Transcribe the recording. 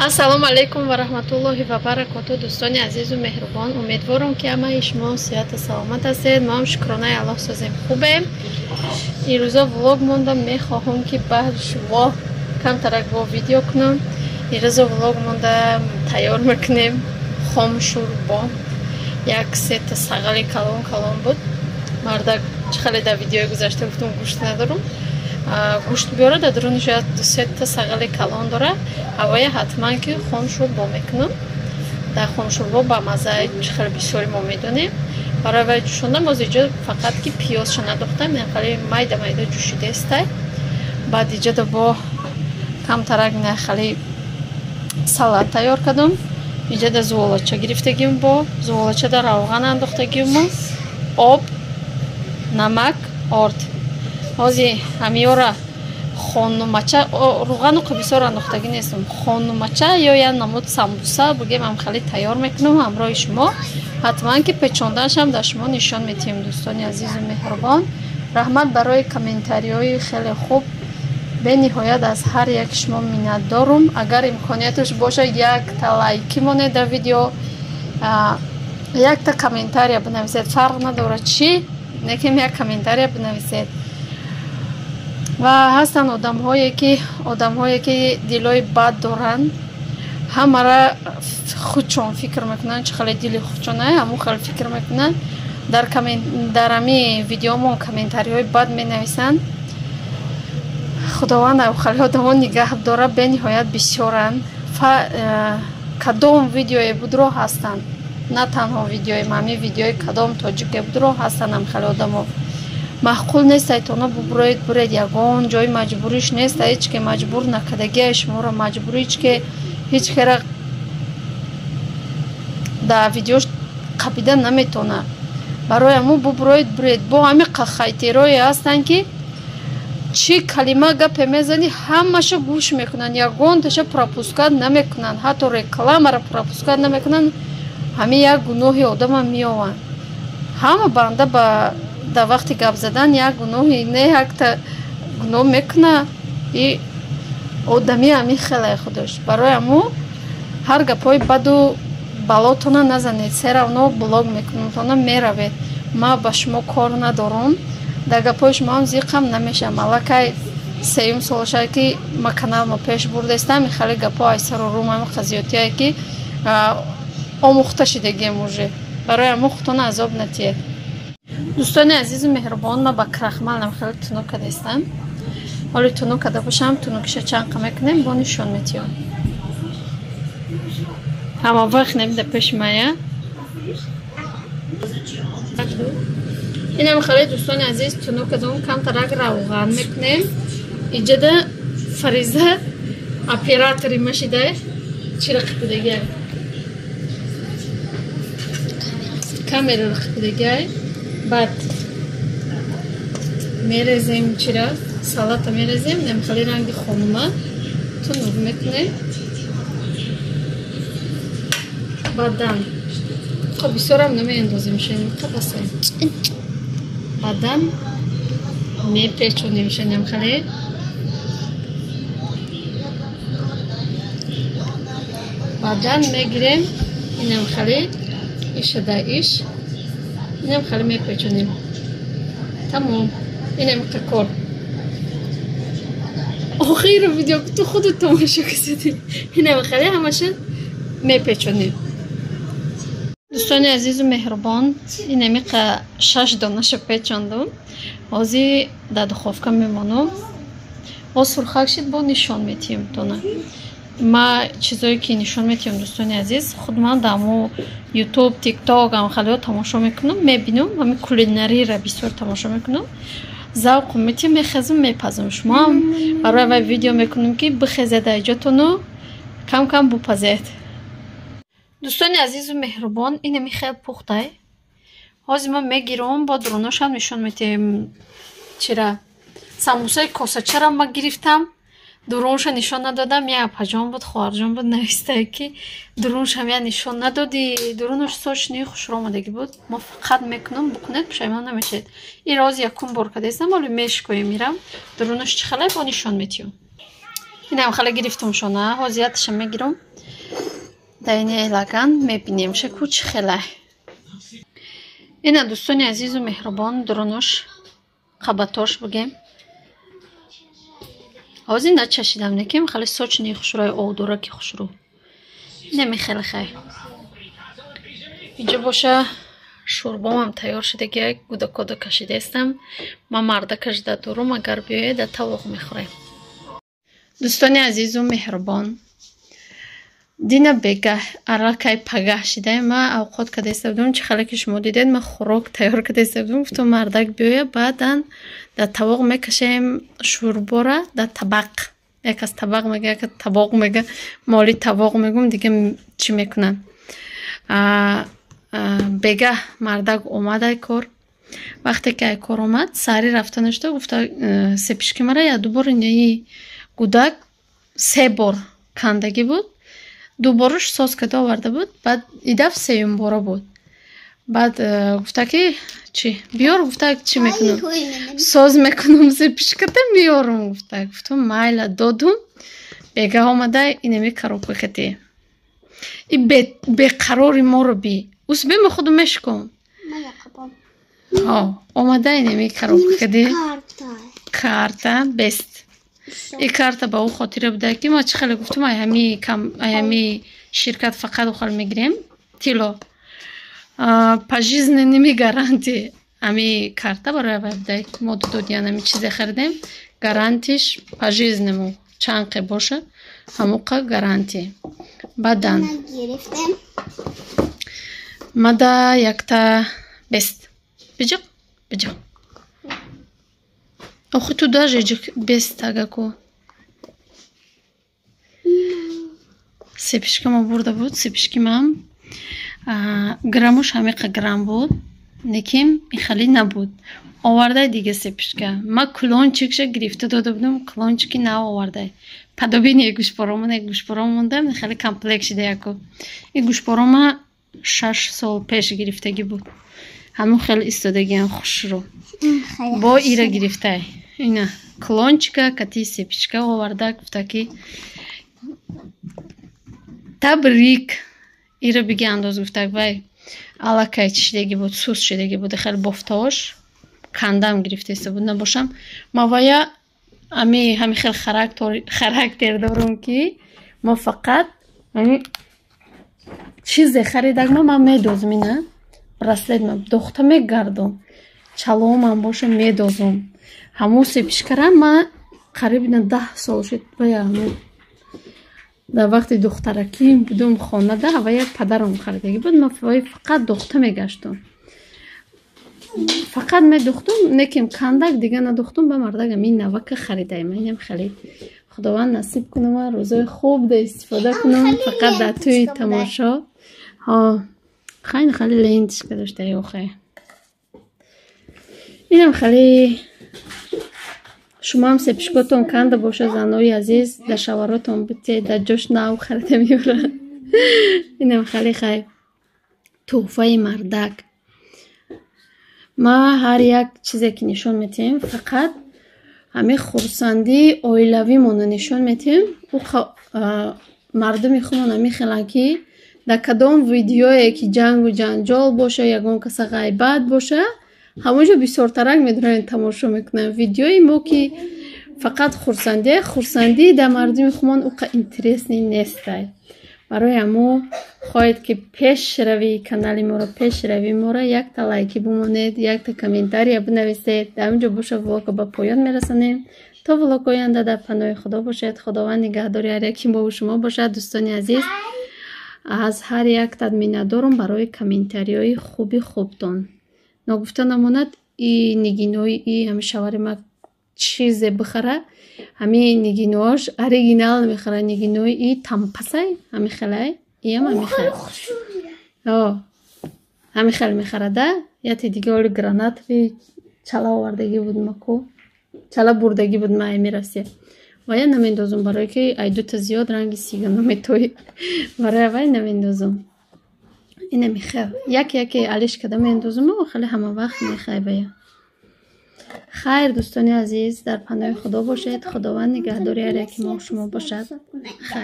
Ассалому алайкум ва раҳматуллоҳи ва баракоту. Дӯстони азизу меҳрубон, умедворам, ки ҳамаи шумо сиҳату саломат ҳастед. Мо ҳам шукронаи Аллоҳ созем, хубем. Ирӯза влог мондам, мехоҳам, ки ба шумо камтарак бо видео кунам. Ирӯза влог монда тайёр мекунем хом шӯрбо. Як сета сағали калон калон буд. Мардак чӣ хеле дар видеои гузашта гуфтам, гӯшт надорам. Гӯшт биёра, дар дарунаш дусета сағали калон дора. Ҳавоя ҳатман ки хом шӯрбо мекунам. Дар хом шӯрбо ба маззаи чӣ хеле бисёри мо медонем. Барои вай ҷӯшондам, боз иҷо фақат ки пиёзша надохтам, хеле майда майда ҷӯшидаестай. Баъд иҷода бо камтарак хеле салат тайёр кардам. Иҷода зуволача гирифтагим, бо зуволачада равған андохтагиму об, намак, орд. Ҳози ҳамиёра хонумача, руғану бисёр андохтагӣ нестам. Хонумача ё як намуд самбуса бугем, ҳам хеле тайёр мекунам ҳамроҳи шумо. Ҳатман ки печонданашам дар шумо нишон метиҳем, дӯстони азизу меҳрубон. Раҳмат барои комментариҳои хеле хуб. Бениҳоят аз ҳар яки шумо миннатдорум. Агар имконияташ бошад, якта лайкӣ монед дар видео, якта комментария бинависед, фарқ надорад чӣ, лекин як комментария бинависед. Ва ҳастанд одамҳое ки дилои бад доранд, ҳамара худшон фикр мекунанд, чӣ хеле дили худшон ҳамун хеле фикр мекунанд. Дар ҳами видеомон комментариҳои бад менависанд. Худованд хеле одамо нигаҳ дора, бениҳоят бисёранд. Кадом видеое будро ҳастанд, на танҳо видеои мами, видеои кадом тоҷике будро ҳастанд ҳам хеле одамо. Маъқул нест айтона бубуроед, буред, ягон ҷои маҷбуриш нест, ҳеҷ ке маҷбур накардагия шуморо, маҷбури ҳеҷ кера дар видеош қабида наметона. Барои ҳамун бубуроед, буред. Бо ҳами қахайтерое ҳастанд, ки чӣ калима гапе мезанӣ, ҳамаша гӯш мекунанд, ягонташа пропускат намекунанд, ҳатто рекламаро пропускат намекунанд. Ҳамин як гуноҳи одама меованд. Ҳама банда ба дар вақти гап задан як гуноҳи не якта гуноҳ мекуна, и одами ҳамин хеле худаш. Барои ҳамун ҳар гапҳои баду балотона назанед, се равно блог мекунутона меравед. Ма ба шумо кор надорам, дар гапҳои шумоам зиқам намешавам. Аллакай сеюм солша ки ма каналмо пеш бурдаистам, хеле гапҳо айсару рум ҳами қазиётие ки омӯхта шидагием уже. Барои ҳамун худтона азоб натиҳед. Дӯстони азизу меҳрубон, ма ба крахмалам хеле тунук кардаистам. Ҳоли тунук карда бошам, тунукиша чанқа мекунем, бо нишон метиҳам. Ҳама вақт набида пеши мая. Инам хеле дӯстони азиз тунук кардам, камтарак равған мекунем. Иҷода Фариза оператори ма шида, чира қипидагиай? Камераро қипидагиай. Баъд мерезем чира, салата мерезем, нем хеле ранги хонума тунук мекунем. Баъдан хоб бисёрам намеандозем, шенем қабасем. Баъдан мепечонем шенем хеле. Баъдан мегирем инам хеле иша да иш, инам хеле мепечонем. Тамом. Инам кор. Охири видео ту худат тамошо кардӣ. Инам хеле ҳамаша мепечонем. Дӯстони азизу меҳрубон, инамиқа 6 донаша печондум. Ҳозир дар духовка мемонам. Боз сурхак шид, бо нишон метиҳем тона. Ма чизое ки нишон метиҳам, дӯстони азиз, худ ман дар ҳамо ютуб, тикток ҳам хелеҳо тамошо мекунам, мебинам, ҳами кулинарияро бисёр тамошо мекунам. Завқу метиҳам, мехезам, мепазам. Шумоам барои вай видео мекунам, ки бихезед айҷотону кам кам бупазед. Дӯстони азизу меҳрубон, инами хел пухтай. Ҳозир ма мегирам, бо дуруношам нишон метиҳем. Чира самбусаи косачарам ма гирифтам, дурунша нишон надодам. Я апаҷон буд, хоҳарҷон буд, навистае ки дуруншам я нишон надодӣ. Дурунаш сочни хушро омадагӣ буд. Мо фақат мекунам, букунед, пушаймон намешед. Ин роз якум бор кадаистам, ҳоли мешикоем, мирам дурунаш чӣ хеле бо нишон метиҳам. Инам хеле гирифтум шона, ҳозияташа мегирам. Дар ини лаган мебинем шаку чӣ хелай. Ина дӯстони азизу меҳрубон, дурунош қабатош бигем. Ҳозир начашидам, некем хеле сочный хушрӯи овдораки хушрӯ. Инами хеле хай. Инҷо боша шӯрбомам тайёр шудагия, гудакода кашидаистам. Ман мардака жда дорум, агар биёяд да тавоқ мехӯрем. Дӯстони азизу меҳрубон, дина бегаҳ аракай пагаҳ шидаем, ман авқот кадаиста будум, чӣ хеле ки шумо дидед, ман хӯрок тайёр кадаиста будум, гуфтам мардак биёя, баъдан дар тавоқ мекашем шӯрбора дар табақ. Як аз табақ мега, як аз табоқ мега, моли тавоқ мегум, дига чӣ мекунанд. Бегаҳ мардак омад ай кор. Вақте ки ай кор омад, саҳарӣ рафта нашуда, гуфта сепишки мара як ду бор инаи гудак се бор кандагӣ буд. Ду бораш соз карда оварда буд, баъд идаф сеюм бора буд. Баъд гуфта ки чӣ биёр, гуфта чӣ мекунам, соз мекунам сепишката меёрам, гуфта. Гуфтам майла, додум. Бегаҳ омада инами коробка кати. И беқарори моро би. Усбе ма худу мешиком. Омада инами коробка кади. Карта бест. И карта ба ӯ хотира буда ки ма чӣ хеле гуфтум, ай ҳами ширкат фақат ухал мегирем тило. Пожизненными гарантии ҳами карта барои вай буда ки мо додиян ҳами чизе харидем, гарантиш пожизненно чанд қе боша, ҳамуқа гарантия. Баъдан мада якта бест. Биҷиқ, биҷиқ. Охи ту даже бест агаку. Сепишкама бурда буд, сепишкимам граммуш ҳамиқа грамм буд, лекин ихали набуд. Овардай дига сепишка. Ма кулончикша гирифта дода будам, кулончики нав овардай. Подобие гӯшпорома, як гӯшпоро мондам, хеле комплект шида яку. И гӯшпорома 6 сол пеш гирифтагӣ буд. Ҳамун хеле истодагиам хушрӯ. Бо ира гирифтай. Ина клончика кати сепичка оварда, гуфта ки табрик. Ира биги андоз, гуфта вай аллакай чишидагӣ буд, сус шидагӣ буд, хеле бофтаош кандам гирифтаиста буд, набошам. Ма вая ами ҳами хел характер дорум ки ма фақат ами чизе харидак ма медозм, ина браслет ма дохта мегардом, чаломам боша медозум. Ҳамун сепишкара ма қариб ина 10 сол шуд, вая ҳамун дар вақти духтаракӣ будум хонада, вая падарам харидагӣ буд, ма вая фақат дохта мегаштум. Фақат медухтум, неким кандак дига надухтум, ба мардак ами навака харидаем. Инам хеле Худованд насиб кунам, рӯзои хуб да истифода кунам, фақат дар тӯи тамошо. Ҳо, хайни хеле лентишка доштаи охе. Инам хеле шумоам сепишкотон канда боша, занои азиз, дар шаваротон бите, дар ҷош нав харида меёрад. Инам хеле хай тӯҳфаи мардак. Ма ҳар як чизе ки нишон метиҳем, фақат ҳамин хурсандии оилавимонро нишон метиҳем. Мардуми худмон ҳамин хеланд ки дар кадом видеое ки ҷангу ҷанҷол боша, ягон каса ғайбат боша, ҳамонҷо бисёртарак медонанд тамошо мекунанд. Видеои мо ки фақат хурсандие, хурсандии дар мардуми худмон уқа интересный нестай. Барои ҳамо хоҳед ки пешравии канали моро, пешравии моро якта лайки бимонед, якта комментария бинависед. Дар ҳамин ҷо боша влога ба поён мерасонем. То влог оянда дар паноҳи Худо бошед. Худованд нигаҳдори ҳар яки мову шумо бошад. Дӯстони азиз, аз ҳар як миннатдорам барои комментариҳои хуби хубтон. Ногуфта намонад, и нигинои и ҳами шавари ма чизе бихара, ҳами нигиноаш оригинал мехара, нигинои и тампасай, ҳами хелай, иам ҳами хел. Ҳами хел мехарада, яте дига оли гранатови чала овардагӣ буд маку, чала бурдагӣ буд ма ами Россия. Ва я намендозум, барое ки ай дута зиёд ранги сига наметои, барои вай намендозум. Инами хел. Як яке алиш када мендозум, хеле ҳама вақт мехай вая. Хайр, дӯстони азиз, дар паноҳи Худо бошед. Худованд нигаҳдори ҳар яки мо шумо бошад. Хайр.